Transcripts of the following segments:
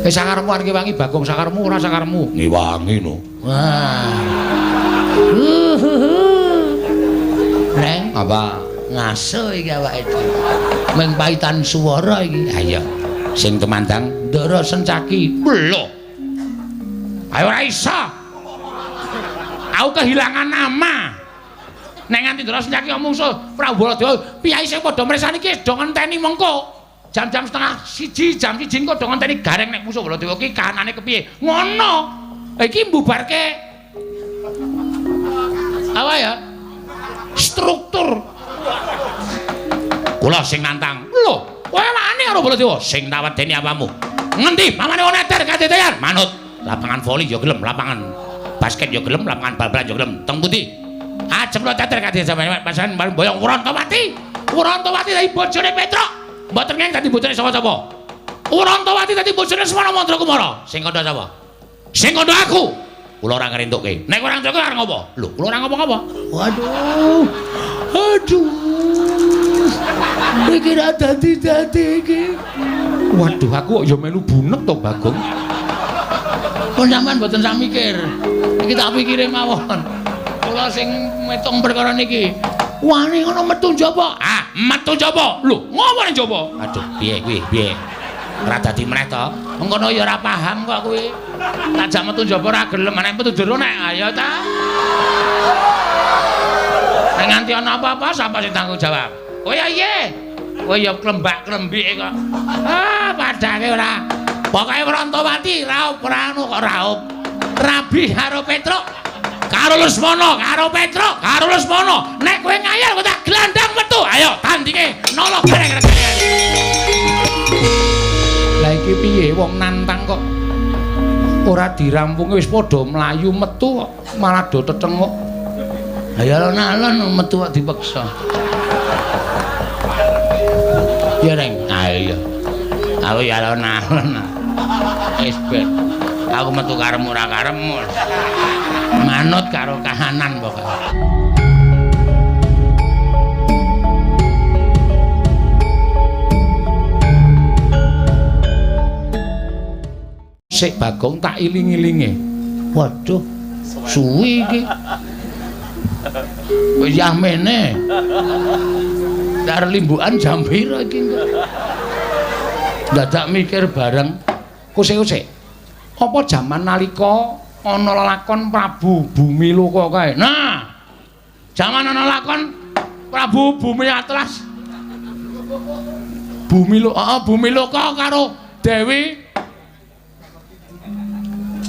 Sakarepmu arep ngewangi Bagong, sakarepmu ora sakarepmu. Ngewangi no. Wah. Reng, apa? Ngaso iki awake dhewe. Mung paitan swara iki. Ha iya. Sing tumandang Ndara Sencaki. Lho. Ayo ora iso. Aku kehilangan nama. Nek nganti Ndara Sencaki mungsuh Prabu Baladewa, piyai sing padha mresani iki do ngenteni mengko. Jam-jam 12:30, jam 1 engko do ngenteni gareng nek musuh Baladewa ki kahanane kepiye. Ngono. Iki mbubarke apa ya? Struktur. Kula sing nantang. Lho, kowe wani karo Baladewa? Sing tak wedeni apamu? Ngendi pamane wong eter kadetean? Manut. Lapangan voli ya gelem, lapangan basket ya gelem, lapangan bal-balan ya gelem. Teng pundi? Ajeng kula teter kadhe sampeyan pasan boyong Wrontowati. Wrontowati dadi bojone Petruk. Mboten ngeng dadi bojone sapa-sapa. Wrontowati dadi bojone Semana Mandrakumara. Sing kandha sapa? Sing kandha aku. Kula ora ngrentukke. Nek ora ngrentukke arep ngopo? Lho, kula ora ngopo-ngopo. Waduh. Aduh. Iki ra dadi-dadi iki. Waduh, aku kok ya melu bunek to, Bagong. Pun sampean mboten sak mikir. Iki tak pikire mawon. Kula sing metung perkara niki. Wani ngono metu njaba. Ah, metu njaba. Lho, ngopo ning njaba? Aduh, piye kuwi? Piye? Ora dadi meneh to? Mengkono ya ora paham kok kuwi. Tak jak metu njaba ora gelem, nek metu jero nek ayo ta. Nek nganti ana apa-apa sapa sing tanggung jawab? Kowe ya iye. Kowe ya klembak-klembike kok. Ah, padake ora. Pokoke Wrontowati raup ora anu kok raup. Rabi karo Petruk. Karo Lesmana, karo Petruk, karo Lesmana. Nek kowe ngayal kowe tak glandang metu. Ayo tandinge nolo gareng. Lah iki piye wong nantang kok ora dirampungi wis padha mlayu metu kok malah do tetenguk. Lah ya alon-alon metu kok dipeksa. Ya Reng. Ah iya. Aku ya alon-alon. Wis ben. Aku metu karepmu ora karepmu. Manut karo kahanan pokoke. Sik Bagong tak iling-ilinge. Waduh, suwi iki. Wis yahmene. Dar limbukan jam pira iki engko? Dadak mikir bareng. Kusik-kusik. Apa jaman nalika ana lelakon Prabu Bumiloka kae? Nah, jaman ana lakon Prabu Bumi Atlas. Bumiloka, heeh, Bumiloka karo Dewi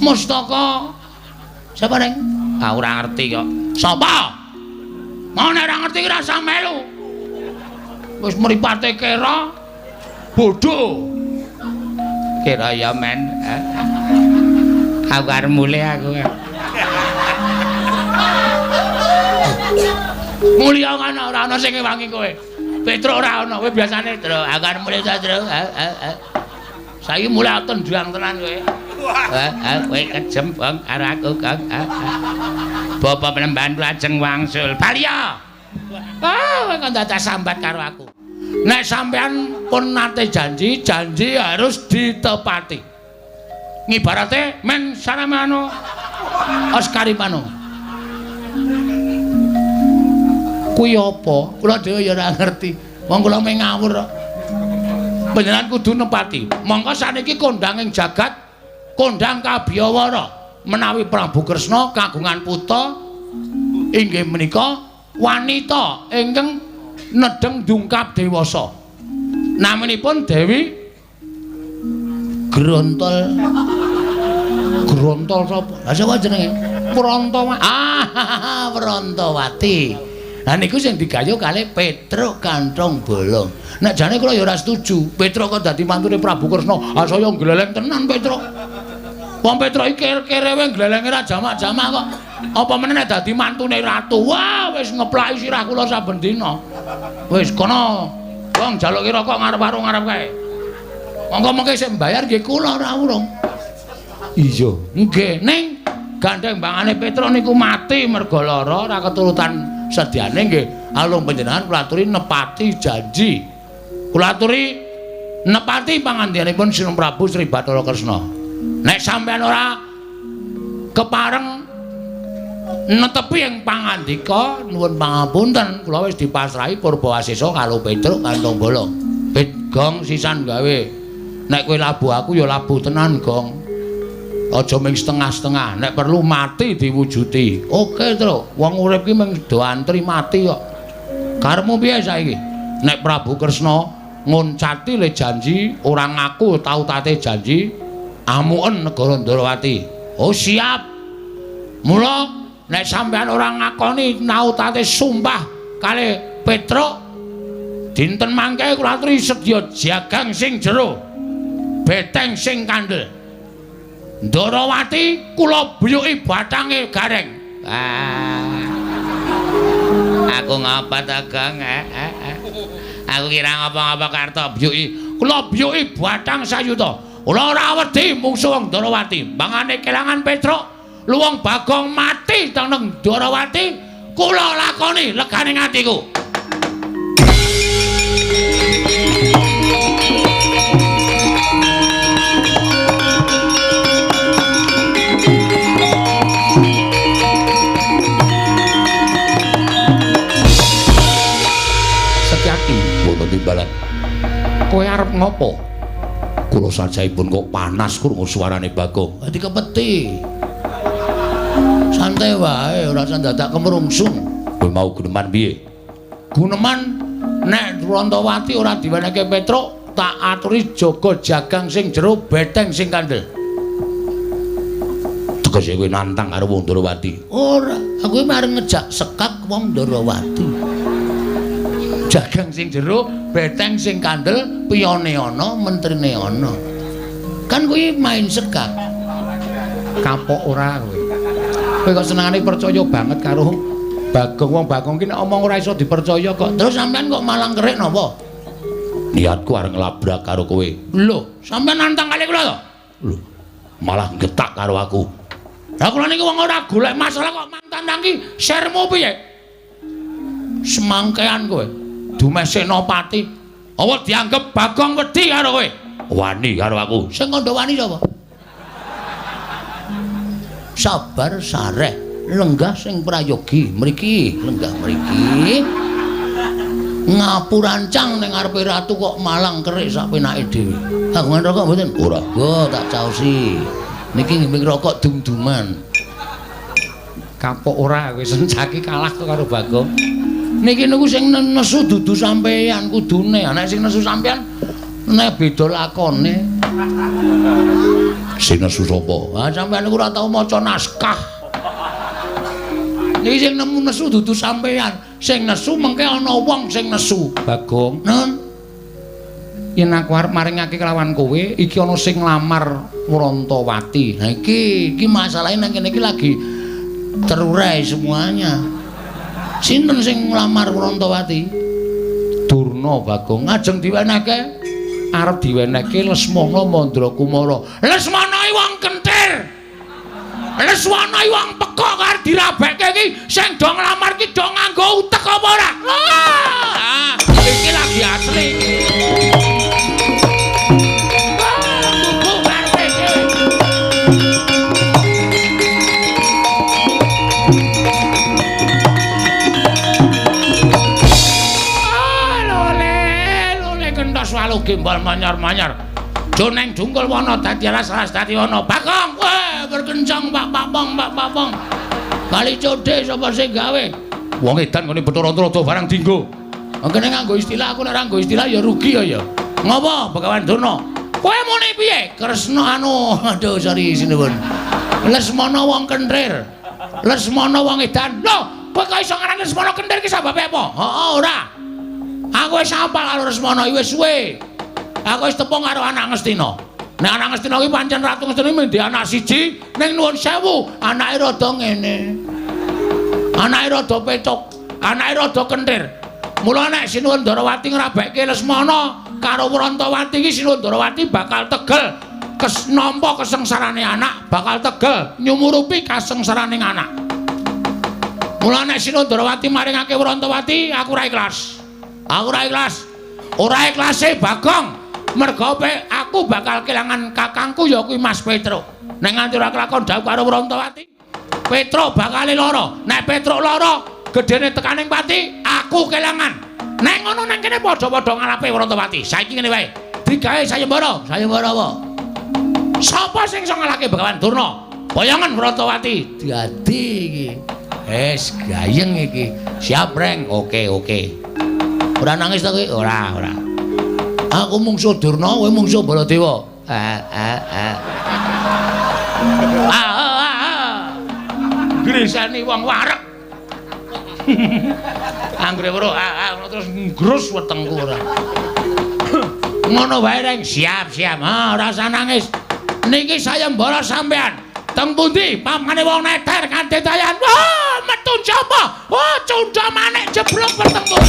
Mustaka. Sapa, Reng? Ah, ora ngerti kok. Sapa? Mau nek ora ngerti ki rasa melu. Wis mripate kera bodho. Kira ya men. Aku arep mulih aku. Mulya kan ora ana sing ngewangi kowe. Petruk ora ana, kowe biasane, Tru, aku arep mulih ta, Tru. Saiki mulih tendang tenan kowe. Kowe kejem, Bang, karo aku, Kang. Bapak penembahan lajeng wangsul. Baliya. Ah, kowe kok dadak sambat karo aku. Nek sampean pun nate janji, janji harus ditepati. Ngibarate men saramano Oscarimano. Kuwi apa? Kula dhewe ya ora ngerti. Wong kula mung ngawur kok. Panjenengan kudu nepati. Mongko saniki kondang ing jagat, kondang kabiyawara menawi Prabu Kresna kagungan putra inggih menika wanita ingkang nedheng dungkap dewasa. Naminipun Dewi Grontol. Grontol sapa? Lah sapa jenenge? Wrontowati. Ah, Wrontowati. Lah niku sing digayuh kalih Petruk Kanthong Bolong. Nek jane kula ya ora setuju. Petruk kok dadi mantune Prabu Kresna. Ah saya gleleng tenan Petruk. Wong Petruk iki kerewe glelenge ra jamak-jamak kok. Apa meneh nek dadi mantune ratu. Wah, wis ngeplaki sirah kula saben dina. Wis kono. Wong jaluki rokok ngarep warung ngarep kae. Monggo mengke sing mbayar nggih kula ora urung. Iya, nggih. Ning gandeng bangane Petruk niku mati merga lara ora keturutan sediane nggih. Alung panjenengan kula aturi nepati janji. Kula aturi Nepati pangandikanipun Sinun Prabu Sri Bathara Kresna. Nek sampeyan ora kepareng netepi ing pangandika, nuwun pangapunten, kula wis dipasrahi Purbawasesa karo Petruk Kantong Bolong. Pit Gong sisan gawe. Nek kowe labuh aku ya labuh tenan, Gong. Aja ming setengah-setengah, nek perlu mati diwujuti. Oke, Truk. Wong urip ki mung do antri mati kok. Karepmu piye saiki? Nek Prabu Kresna ngoncati le janji, ora ngaku tau tate janji, amuken negara Ndrawati. Oh, siap. Mula nek sampeyan ora ngakoni nautate sumpah kalih Petruk, dinten mangke kula aturi sedya jagang sing jero, beteng sing kandel. Ndrawati kula buyuki bathange Gareng. Ah. Aku ngapa ta, Gong? Aku kira ngapa-ngapa karto buyuki. Kula buyuki bathang sayuta. Kula ora wedi mungsuh wong Ndrawati. Mangane kelangan Petruk, luwung Bagong mati teng Ndrawati, kula lakoni legane atiku. Setyaki wonten timbalan. Kowe arep ngopo? Kula sajaipun kok panas krungu suarane Bagong. Dikepeti. Santai wae, ora usah dadak kemrungsung. Kowe mau guneman piye? Guneman nek Rantawati ora diwenehke Petruk, tak aturi jaga jagang sing jero, beteng sing kandel. Tegese kowe nantang karo wong Ndrawati? Ora, aku arep ngejak sekak wong Ndrawati. Jagang sing jero, beteng sing kandel, piyone ana, mentrine ana. Kan kuwi main sekak. Kapok ora kowe? Kowe kok senengane percaya banget karo Bagong. Wong Bagong ki nek omong ora iso dipercaya kok. Terus sampean kok malang kerik napa? Niatku arep nglabrak karo kowe. Lho, sampean nantang kali kula to? Lho, malah getak karo aku. Lah kula niki wong ora golek masalah kok mantan ki sermu piye? Semangkean kowe. Dumeh Senopati. Apa dianggep Bagong wedi karo kowe? Wani karo aku. Sing kandha wani sapa? Sabar sareh, lenggah sing prayogi mriki, lenggah mriki. Ngapurancang ning ngarepe ratu kok malang kerik sak penake dhewe. Kagungan rokok mboten? Ora. Go tak caosi. Niki ngimbing rokok dum-duman. Kapok ora kowe sencaki kalah kok karo Bagong. Niki niku sing nesu dudu sampeyan kudune. Nek sing nesu sampeyan nek beda lakone. Sing nesu sapa? Ah sampeyan niku ora tau maca naskah. Niki sing nemu nesu dudu sampeyan. Sing nesu mengke ana wong sing nesu. Bagong, Nun. Yen aku arep maringake kelawan kowe, iki ana sing nglamar Wrantawati. Nah iki masalahe nang kene iki lagi terurai semuanya. Sinten sing nglamar Wrantawati? Durna Bagong. Ajeng diwenehke? Arep diwenehke Lesmana Mandrakumara. Lesmana iki wong kentir. Lesmana iki wong pekok arep dirabekke iki sing do nglamar iki do nganggo utek apa ora? Ah, iki lagi asli. Gembal manyar-manyar. Joneng jungkul wana dadi alas-alas dadi wana. Bagong, weh berkencang Pak Papong, Pak Papong. Kali codhe sapa sing gawe? Wong edan ngene Bathara Antarada barang dinggo. Kene nganggo istilah, aku nek ora nganggo istilah ya rugi ya ya. Ngopo Begawan Durna? Kowe muni piye? Kresna anu, aduh sorry sinuwun. Lesmana wong kenthir. Lesmana wong edan. Lho, kowe kok iso ngarani Lesmana kenthir ki sababe apa? Heeh, ora. Aku wis hafal karo Lesmana iki wis suwe. Aku wis tepung karo anak Ngastina. Nek anak Ngastina iki pancen Ratu Ngastina iki mendhi anak siji ning nuwun sewu, anake rada ngene. Anake rada pecok, anake rada kenthir. Mula nek Sinuwun Ndrawati ngrabekke Lesmana karo Wrantawati iki Sinuwun Ndrawati bakal tegel nampa kesengsarane anak, bakal tegel nyumurupi kasengsarane anak. Mula nek Sinuwun Ndrawati maringake Wrantawati, aku ora ikhlas. Aku ora ikhlas. Ora ikhlase Bagong. Merga aku bakal kelangan kakangku ya kuwi Mas Petruk. Nek nganti ora kelakon dhawuh karo Wrontowati, Petruk bakal lara. Nek Petruk lara, gedene tekaning pati, aku kelangan. Nek ngono nang kene padha-padha ngalape Wrontowati. Saiki ngene wae. Digawe sayembara. Sayembara apa? Sapa sing iso ngalahke Begawan Durna? Boyongan Wrontowati. Dadi iki. Wis gayeng iki. Siap, Reng. Oke, oke. Ora nangis ta kowe? Ora, ora. Aku mungsuh Durna, kowe mungsuh Baladewa. Grisani wong wareg. Anggere weruh ngono terus nggrus wetengku ora. Ngono wae, Reng. Siap, siap. Ha, ora usah nangis. Niki sayembara sampean. Teng pundi pamane wong neter kanthi dayan. Wah, metu njaba. Wah, cundha manik jeblok wetengku.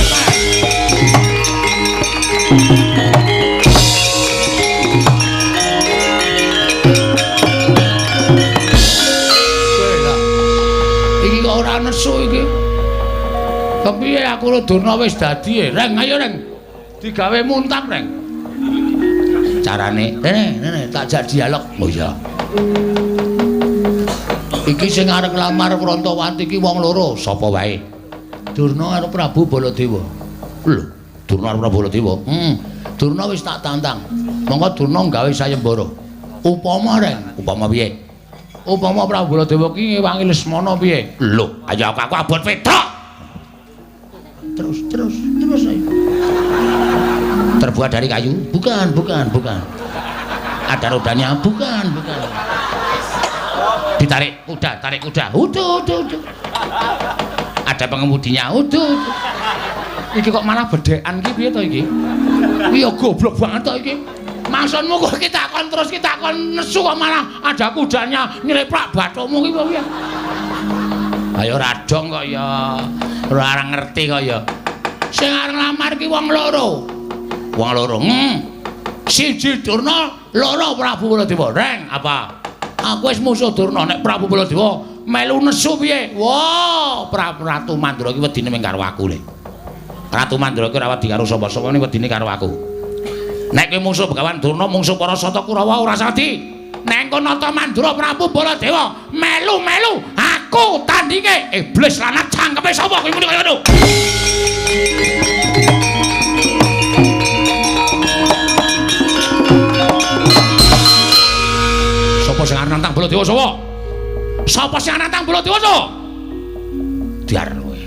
Iki kok ora nesu iki. Kepiye aku karo Durna wis dadi, Reng, ayo Reng. Digawe muntap, Reng. Carane, rene, rene tak jak dialog. Oh iya. Iki sing arep nglamar Wrontowati iki wong loro, sapa wae? Durna karo Prabu Baladewa. Lho, Durna karo Prabu Baladewa. Durna wis tak tantang. Monggo Durna gawe sayembara. Upama, Reng, upama piye? Upama Prabu Baladewa ki ngewangi Lesmana piye? Lho, ayo aku abot Petruk. Terus, terus, terus ayo. Terbuat dari kayu? Bukan, bukan, bukan. Ada rodanya? Bukan, bukan. Ditarik kuda, tarik kuda. Uduh, uduh, uduh. Ada pengemudinya. Uduh, uduh. Iki kok malah bedhekan ki piye to iki? Iya goblok banget to iki. Maksudmu kok kita takon terus kita takon nesu kok malah ada kudanya nyeleplak bathukmu ki piye? Ayo radong kok ya. Ora ngerti kok ya. Sing arep nglamar ki wong loro. Wong loro. Siji Durna, loro Prabu Baladewa. Reng, apa? Aku wis musuh Durna, nek Prabu Baladewa melu nesu piye? Wah, Prabu Ratu Mandra iki wedine mung karo aku le. Ratu Mandra iki ora wedi karo sapa-sapa, ning wedine karo aku. Nek kowe musuh Begawan Durna, mungsuh para Sata Kurawa ora sadi. Nek engko nata Mandra Prabu Baladewa melu-melu aku tandinge. Iblis lanat cangkeme sapa kowe muni kaya ngono? Sapa sing arep nantang Baladewa sapa? Sapa sing arep nantang Baladewa sapa? Diar kowe.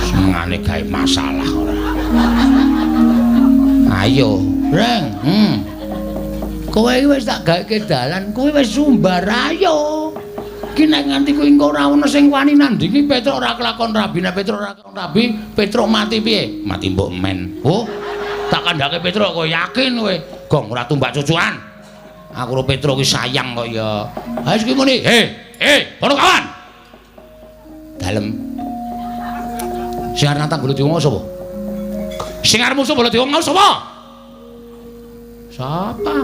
Senengane gawe masalah ora. Ayo, Reng. Kowe iki wis tak gawe dalan, kowe wis sumbar ayo. Ki nek nganti kowe engko ora ono sing wani nandingi Petruk ora kelakon rabi, nek Petruk ora kelakon rabi, Petruk mati piye? Mati mbok men. Oh, tak kandhake Petruk kowe yakin kowe. Gong ora tumbak cucuan. Aku karo Petruk ki sayang kok ya. Ha wis ki muni, "He, para kawan." Dalem. Sing arep nantang Baladewa sapa? Sing arep musuh Baladewa mau sapa? Sapa?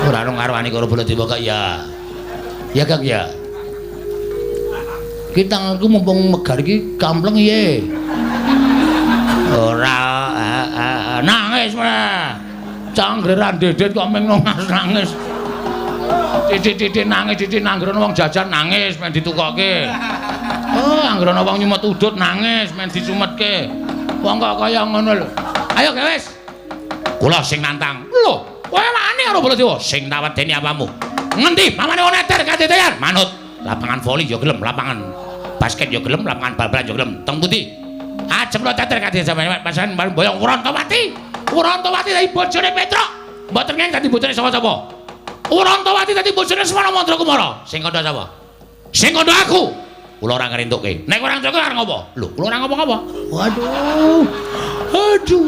Ora ono ngarwani karo Baladewa kok ya. Ya Kang ya. Ki tanganku mumpung megar iki kampleng piye? Ora nangis meneh. Canggre ra ndedet kok meng nangis. Titik-titik nangis, titik anggere wong jajan nangis men ditukokke. Oh, anggere ana wong nyumet udut nangis men disumetke. Wong kok kaya ngono lho. Ayo wis. Kula sing nantang. Lho, kowe wani karo Baladewa sing tak wedeni apamu? Ngendi pamane wong neter kadetean? Manut. Lapangan voli ya gelem, lapangan basket ya gelem, lapangan bal-balan ya gelem. Teng pundi? Ajeng kula teter kadetean sampeyan pasan boyong Wrontowati. Wrontowati dadi bojone Petruk. Mboten ngeng dadi bojone sapa-sapa. Wrontowati dadi bojone Semana Mandrakumara. Sing kandha sapa? Sing kandha aku. Kula ora ngrentukke. Nek ora ngrentukke arep ngopo? Lho, kula ora ngopo-ngopo. Waduh. Aduh.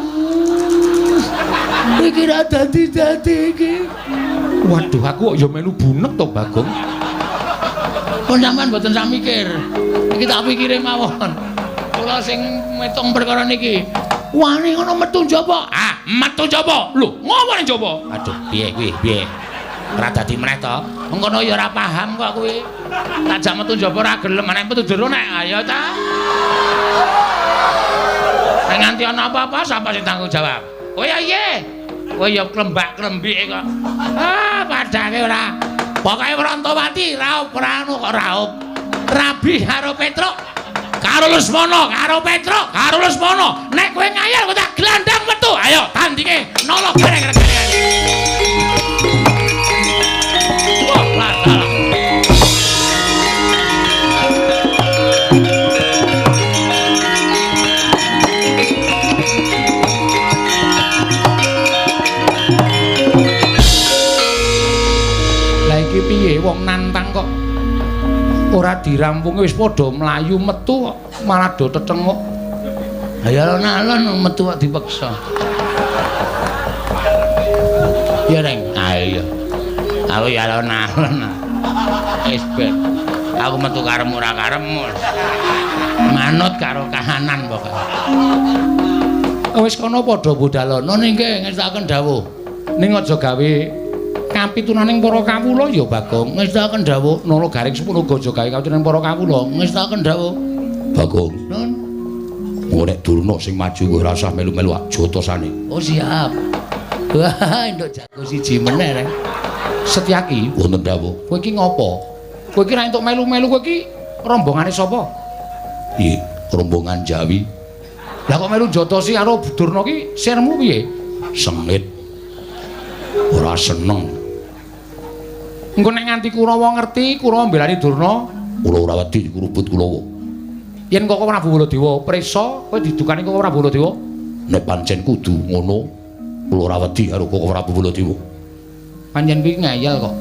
Iki ra dadi-dadi iki. Waduh, aku kok ya melu bunek to, Bagong. Pun sampean mboten sak mikir. Iki tak pikire mawon. Kula sing metung perkara niki. Wani ngono metu njaba. Ah, metu njaba. Lho, ngopo ning njaba? Aduh, piye kuwi? Piye? Ora dadi meneh to. Mengkono ya ora paham kok kuwi. Tak jak metu njaba ora gelem, nek metu jero nek ayo ta. Nek nganti ana apa-apa sapa sing tanggung jawab? Kowe ya iye. Kowe ya klembak-klembike kok. Ah, padake ora. Pokoke Wrontowati raup ora anu kok raup. Rabi karo Petruk. Karo Lesmana, karo Petruk, karo Lesmana. Nek kowe ngayal kowe tak glandang metu. Ayo tandinge nolo gareng gareng. Wah, salah. Lah iki piye wong nantang kok ora dirampungi wis padha mlayu metu kok malah do tetenguk. Ha ya alon-alon metu kok dipeksa. Ya Reng, ayo. Aku ya alon-alon. Wis ben. Aku metu karepmu ora karepmu. Manut karo kahanan pokoke. Wis kono padha budalono ningke ngestakaken dawuh. Ning aja gawe kapitunaning para kawula ya Bagong. Ngestakaken dawuh Nala Garing sepuluh aja gawe kapitunaning para kawula. Ngestakaken dawuh Bagong. Nun. Engko nek Durna sing maju kowe ora usah melu-melu jotosane. Oh siap. Wah, entuk jago siji meneh Reng. Setyaki wonten dawuh. Kowe iki ngopo? Kowe iki ra entuk melu-melu, kowe iki rombongane sapa? Iya, rombongan Jawi. Lah kok melu jotosi karo Durna ki sirmu piye? Sengit. Ora seneng. Engko nek nganti Kurawa ngerti, Kurawa mbelani Durna, kula ora wedi kurubut Kurawa. Yen Koko Prabu Baladewa prisa, kowe didukani Koko Prabu Baladewa? Nek pancen kudu ngono, kula ora wedi karo Koko Prabu Baladewa. Pancen kuwi ngeyel kok.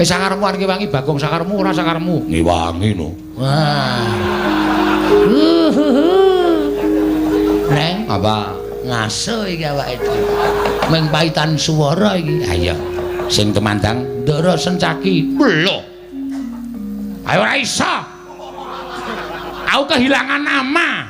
Sakarepmu arep ngewangi Bagong, sakarepmu ora sakarepmu. Ngewangi no. Wah. Reng, apa? Ngaso iki awake dhewe. Mung paitan swara iki. Ha iya. Sing temandang Ndara Sencaki. Lho. Ayo ora iso. Aku kehilangan nama.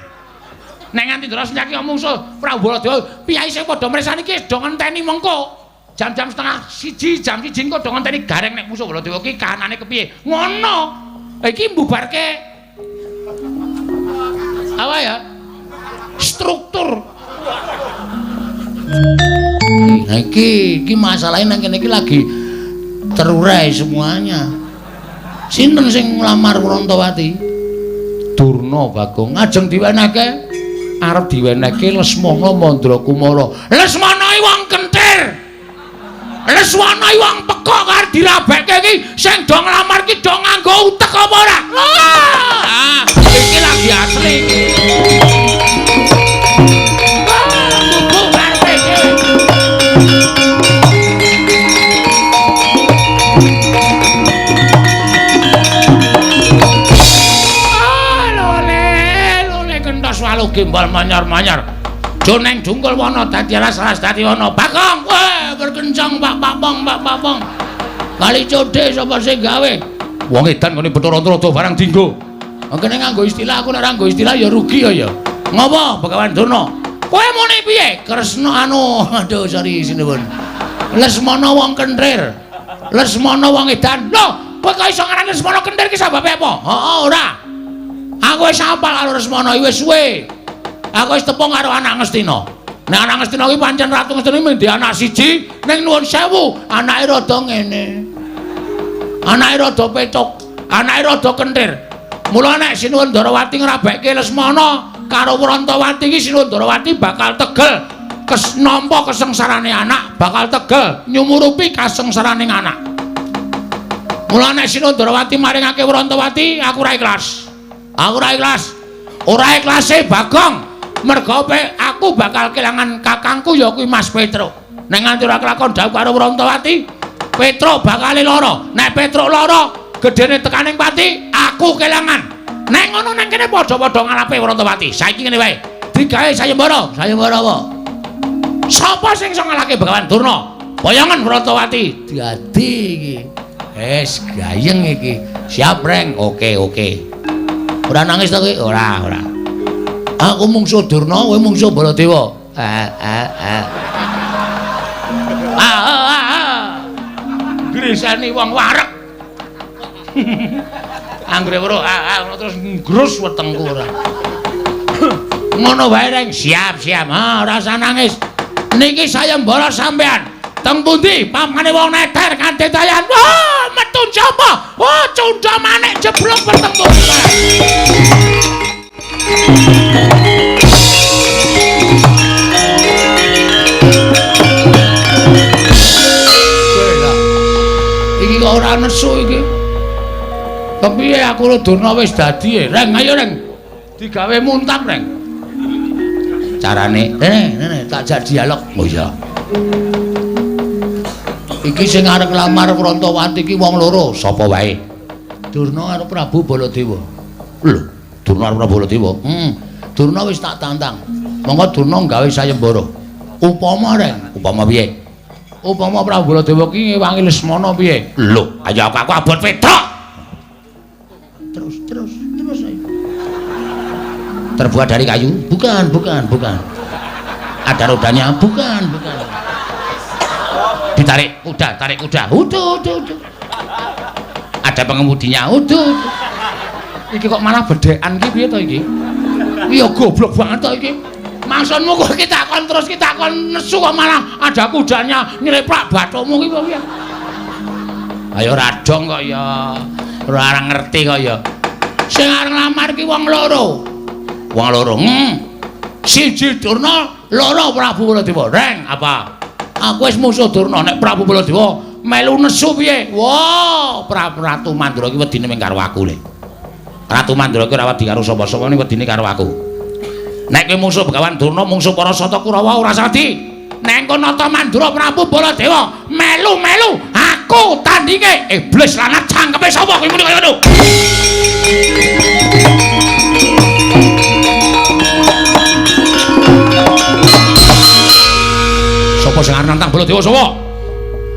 Nek nganti Ndara Sencaki ngomong mungsuh Prabu Baladewa, piyai sing padha mresani iki do ngenteni mengko. Jam-jam 12:30, jam 1 engko do ngenteni Gareng nek mungsuh Baladewa ki kahanane kepiye. Ngono. Iki mbubarke apa ya? Struktur. Nah iki masalahe nang kene iki lagi terurai semuanya. Sinten sing nglamar Wrontowati? Durna Bagong. Ajeng diwenehke, arep diwenehke Lesmana Mandrakumara. Lesmana iki wong kentir. Lesmana iki wong pekok arep dirabekke iki sing do nglamar iki do nganggo utek apa ora? Ah, iki lagi asli iki. Gimbal manyar-manyar. Joneng dungkul wana dadi alas-alas dadi wana. Bagong, weh berkencang Pak Papong, Pak Papong. Kali codhe sapa sing gawe? Wong edan ngene Bathara Antarada barang dinggo. Kene nganggo istilah, aku nek ora nganggo istilah ya rugi ya ya. Ngopo Begawan Durna? Kowe muni piye? Kresna anu, aduh sorry sinuwun. Lesmana wong kenthir. Lesmana wong edan. Lho, kowe kok iso ngarani Lesmana kenthir ki sababe apa? Heeh, ora. Aku wis hafal karo Lesmana iki wis suwe. Aku wis tepung karo anak Ngastina. Nek anak Ngastina iki pancen Ratu Ngastina iki mung anak siji, ning nuwun sewu, anake rada ngene. Anake rada petuk, anake rada kenthir. Mula nek Sinuwun Ndarawati ngrabekke Lesmana karo Wrontowati iki Sinuwun Ndarawati bakal tegel nampa kesengsarane anak, bakal tegel nyumurupi kasengsarane anak. Mula nek Sinuwun Ndarawati maringake Wrontowati, aku ora ikhlas. Aku ora ikhlas. Ora ikhlase Bagong. Mergo aku bakal kelangan kakangku ya kuwi Mas Petruk. Nek nganti ora kelakon dhawuh karo Wrontowati, Petruk bakal lara. Nek Petruk lara, gedene tekaning pati, aku kelangan. Nek ngono nang kene padha-padha ngalape Wrontowati. Saiki ngene wae. Digawe sayembara. Sayembara apa? Sapa sing iso ngalahke Begawan Durna? Boyongan Wrontowati. Dadi iki. Wis gayeng iki. Siap, Reng. Oke, oke. Ora nangis ta kowe? Ora, ora. Aku mungsuh Durna, kowe mungsuh Baladewa. Grisani wong wareg. Anggere weruh ngono terus ngrus wetengku ora. Ngono wae, Reng. Siap, siap. Ha, ora usah nangis. Niki sayembara sampean. Teng pundi pamane wong neter kanthi dayan? Wah, metu njaba. Wah, cundha manik jeblok bertemu. Iki kok ora nesu iki. Kepiye aku karo Durna wis dadi e? Reng, ayo Reng. Digawe muntap, Reng. Carane, rene tak jak dialog. Oh iya. Iki sing arep nglamar Prantawati iki wong loro, sapa wae? Durna karo Prabu Baladewa. Lho, Durna karo Prabu Baladewa. Durna wis tak tantang. Monggo Durna gawe sayembara. Upama, Reng, upama piye? Upama Prabu Baladewa ki ngewangi Lesmana piye? Lho, ayo aku abot Petruk. Terus ayo. Terbuat dari kayu? Bukan. Ada rodanya? Bukan. Ditarik kuda, tarik kuda. Uduh. Ada pengemudinya? Uduh. Iki kok malah bedhekan ki piye to iki? Iya goblok banget to iki. Maksudmu kok kita kon terus kita kon nesu kok malah ada kudanya nyeleplak bathukmu ki piye? Ayo radong kok ya. Ora ngerti kok ya. Sing arep nglamar ki wong loro. Wong loro. Siji Durna, loro Prabu Baladewa. Reng, apa? Aku wis musuh Durna, nek Prabu Baladewa melu nesu piye? Wah, Prabu Ratu Mandra ki wedine mung karo aku le. Ratu Mandra ki ora wedi karo sapa-sapa, ning wedine karo aku. Nek kowe musuh Begawan Durna, mungsuh para Sata Kurawa ora sadi. Nek engko nata Mandra Prabu Baladewa melu-melu aku tandinge. Iblis lanat cangkeme sapa kowe muni kaya ngono? Sapa sing arep nantang Baladewa sapa?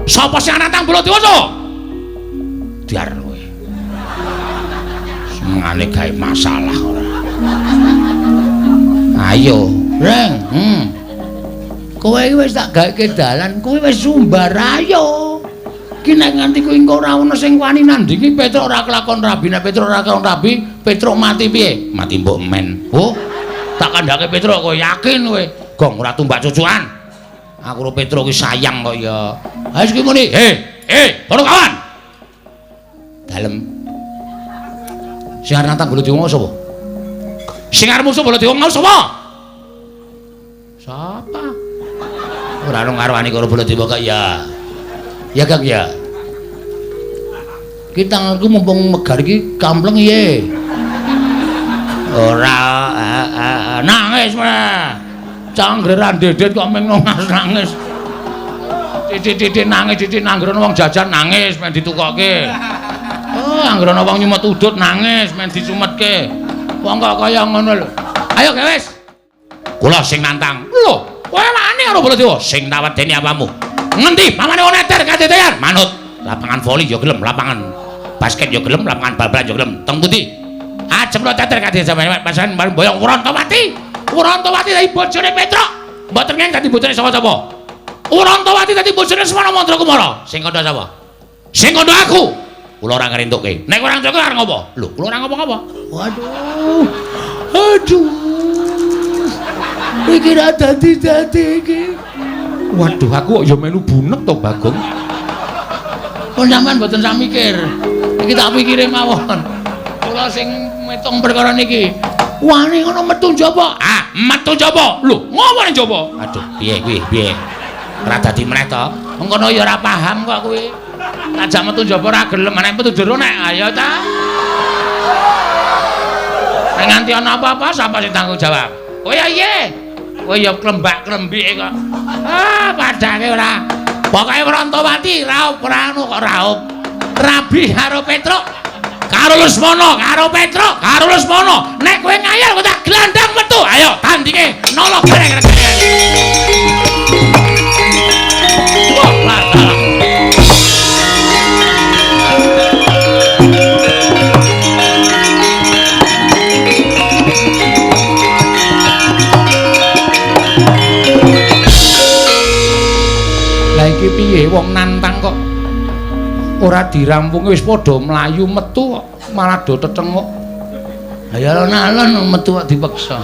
Sapa sing arep nantang Baladewa sapa? Diar kowe. Senengane gawe masalah ora. Ayo, Reng. Kowe iki wis tak gawe dalan, kowe wis sumbar ayo. Ki nek nganti kuwi engko ora ono sing wani nandingi Petruk ora kelakon rabi, nek Petruk ora kelakon rabi, Petruk mati piye? Mati mbok men. Oh, tak kandhake Petruk kowe yakin kowe. Gong ora tumbak cucukan. Aku karo Petruk ki sayang kok ya. Ayo iki muni, "Hei, para kawan." Dalem. Sing arep nantang Baladewa sapa? Sing arep musuh Baladewa mau sapa? Sapa? Ora ono ngarwani karo Baladewa kok ya. Ya Kang ya. Ki tanganku mumpung megar iki kampleng piye? Ora nangis meneh. Canggeran dedet kok meng nangis. Titik-titik nangis, titik nanggrono wong jajan nangis men ditukokke. Oh, anggrono wong nyumet udut nangis men disumetke. Wong kok kaya ngono lho. Ayo wis. Kula sing nantang. Lho, kowe wani karo Baladewa? Sing tak wedeni apamu? Ngendi pamane wong neter kadetean? Manut. Lapangan voli ya gelem, lapangan basket ya gelem, lapangan bal-balan ya gelem. Teng pundi? Ajeng kula teter kadhe sampeyan pasan boyong Prantawati. Prantawati dadi bojone Petruk. Mboten ngeng dadi bojone sapa-sapa. Prantawati dadi bojone Semana Mandra Kumara. Sing kandha sapa? Sing kandha aku. Kula ora ngrentukke. Nek ora ngrentukke arep ngopo? Lho, kula ora ngopo-ngopo. Waduh. Aduh. Iki ra dadi-dadi iki. Waduh, aku kok ya melu bunek to, Bagong. Kok sampean mboten sak mikir. Iki tak pikire mawon. Kula sing metung perkara niki. Wani ngono metu njaba. Ah, metu njaba. Lho, ngopo ning njaba? Aduh, piye kuwi? Piye? Ora dadi meneh to. Mengkono ya ora paham kok kuwi. Tak jak metu njaba ora gelem, nek metu jero nek ayo ta. Nek nganti ana apa-apa sapa sing tanggung jawab? Kowe ya iye. Kowe ya klembak-klembike kok. Ah, padake ora. Pokoke Prantawati raup ora anu kok raup. Rabi karo Petruk. Karo Lesmana, karo Petruk, karo Lesmana. Nek kowe ngayal kowe tak glandang metu. Ayo tandinge nolo gareng. Wah, lah. Lah iki piye wong nantang kok ora dirampungi wis padha mlayu metu kok malah do tetenguk. Lah ya alon-alon metu kok dipeksa.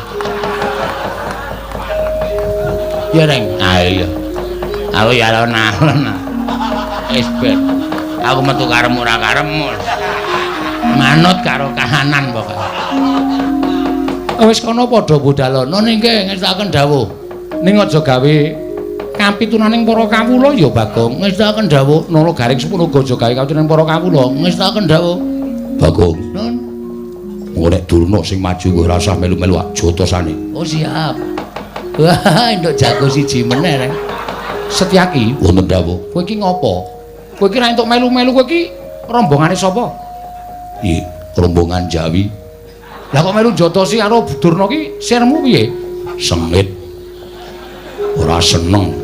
Ya, Reng. Ah iya. Aku ya alon-alon. Wis ben. Aku metu karemu ora karemu. Manut karo kahanan pokoke. Wis kono padha budalono nggih ngestakaken dawuh. Ning aja gawe kapitunaning para kawula ya Bagong. Ngestakaken dawuh Nala Garing semono aja gawe kapitunaning para kawula. Ngestakaken dawuh Bagong. Nun. Engko nek Durna sing maju kowe ora usah melu-melu jotosane. Oh siap. Wah, entuk jago siji meneh, Reng. Setyaki wonten dawuh. Kowe iki ngopo? Kowe iki ra entuk melu-melu, kowe iki rombongane sapa? Iya, rombongan Jawi. Lah kok melu jotosi karo Durna ki sirmu piye? Sengit. Ora seneng.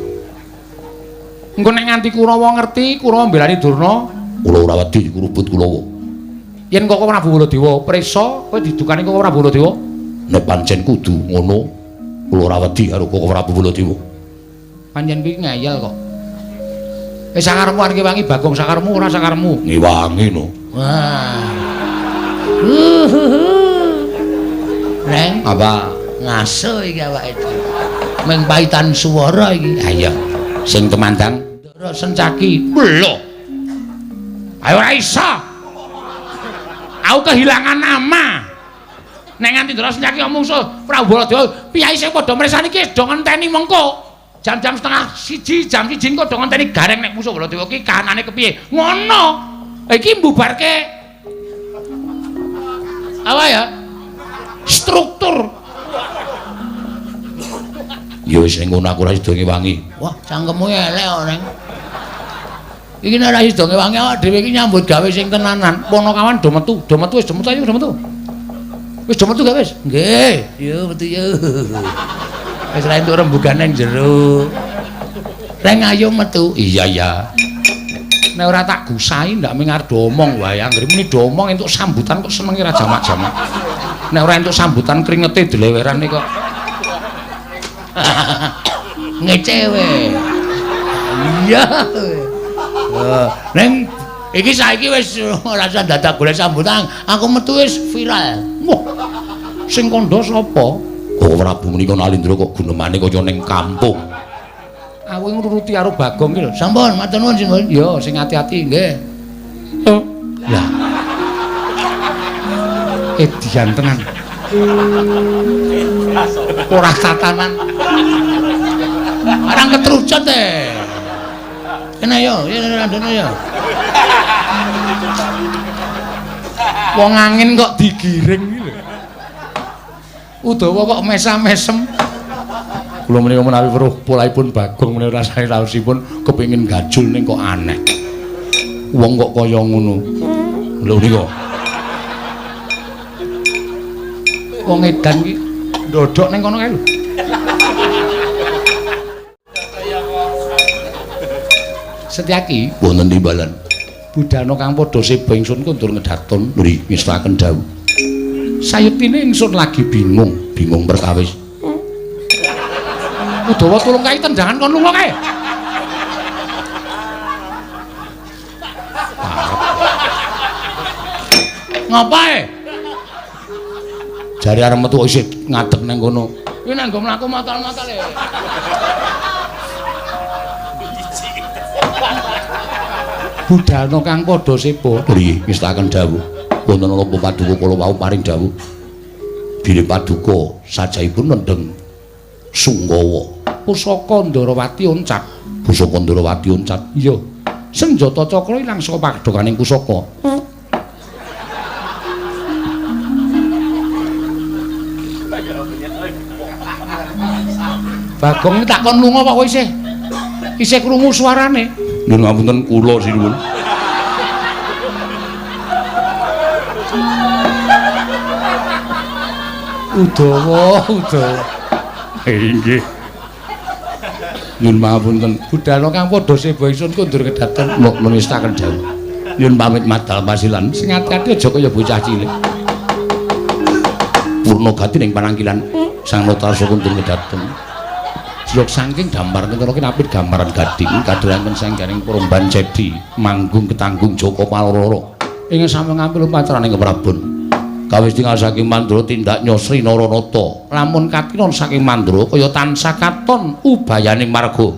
Engko nek nganti Kurawa ngerti, Kurawa mbelani Durna, kula ora wedi kurubut Kurawa. Yen Koko Prabu Baladewa prisa, kowe didukani Koko Prabu Baladewa? Nek pancen kudu ngono, kula ora wedi karo Koko Prabu Baladewa. Pancen kuwi ngeyel kok. Sakarepmu arep ngewangi Bagong, sakarepmu ora sakarepmu. Ngewangi no. Wah. Reng, apa? Ngaso iki awake dhewe. Mung paitan swara iki. Ha iya. Sing temandang Ndara Sencaki. Lho. Ayo ora iso. Aku kehilangan nama. Nek nganti Ndara Sencaki omong mungsuh Prabu Baladewa, piyai sing padha mresani iki do ngenteni mengko. Jam-jam 12:30, jam 1 kok do ngenteni gareng nek musuh Baladewa ki kahanane kepiye. Ngono. Iki mbubarke apa ya? Struktur. Ya wis ning ngono aku ora sida ngewangi. Wah, cangkemmu elek kok, Reng. Iki nek ora sida ngewangi awak dhewe iki nyambut gawe sing tenanan. Ponokawan do metu, do metu wis do metu ayo do metu. Wis do metu gak wis? Nggih. Yo metu yo. Wis ra entuk rembugan nang jero. Reng ayo metu. Iya iya. Nek ora tak gusahi ndak ming arep do omong wae. Anggere muni do omong entuk sambutan kok senenge ra jamak-jamak. Nek ora entuk sambutan kringete dlewerane kok. Ngecewe. Iya. Neng iki saiki wis ora usah dadak golek sambutan, aku metu wis viral. Wah. Sing kandha sapa? Koko Prabu menika Nalindra kok gunemane kaya ning kampung. Aku ngruruti karo Bagong iki lho. Sampun, matur nuwun Simbun. Ya, sing ati-ati nggih. Lah. Edian tenan. Ora tatanan. Arang ketrucut e. Kene yo, ya randone yo. Wong angin kok digiring iki lho. Udawa kok mesam-mesem. Kula menika menawi weruh polahipun Bagong menika rasane raosipun kepengin gajul ning kok aneh. Wong kok kaya ngono. Lho nika. Wong edan iki ndodhok ning kono kae lho. Setyaki wonten timbalan. Budhana kang padha seba ingsun kundur ngedaton nggih ngestakaken dawuh. Sayektine ingsun lagi bingung, bingung perkawis. Udawa tulung kae tendangan kon lunga kae. Ngapae? Jare arep metu isih ngadeg nang kono. Kuwi nang nggo mlaku matal-matal e. Budhana kang padha seba nggih ngestakaken dawuh. Wonten napa paduka kula wau paring dawuh. Bilih paduka sajahipun nendheng Sungkawa. Pusaka Ndarawati oncat. Pusaka Ndarawati oncat. Iya. Senjata cakra ilang saka padhokaning pusaka. Bagong tak kon lunga kok isih. Isih krungu suarane. Nyuwun ngapunten kula sinuwun. Udawa, udawa. Nggih. Nyuwun pangapunten. Budhana kang padha seba ingsun kundur kedaton mengestaken dawuh. Nyuwun pamit madal pasilan. Sing ati-ati aja kaya bocah cilik. Purna gati ning panangkilan Sang Notarsa kundur kedaton. Jlok saking damar kentara kinapit gambaran gading kadheranken sangganing Promban Cedi manggung ketanggung Joko Paloro. Ing sami ngampil upacaraning Keprabon. Kawis tinggal saking Mandura tindak nyosri Naranata. Lamun kakiron saking Mandura kaya tansah katon ubayaning marga.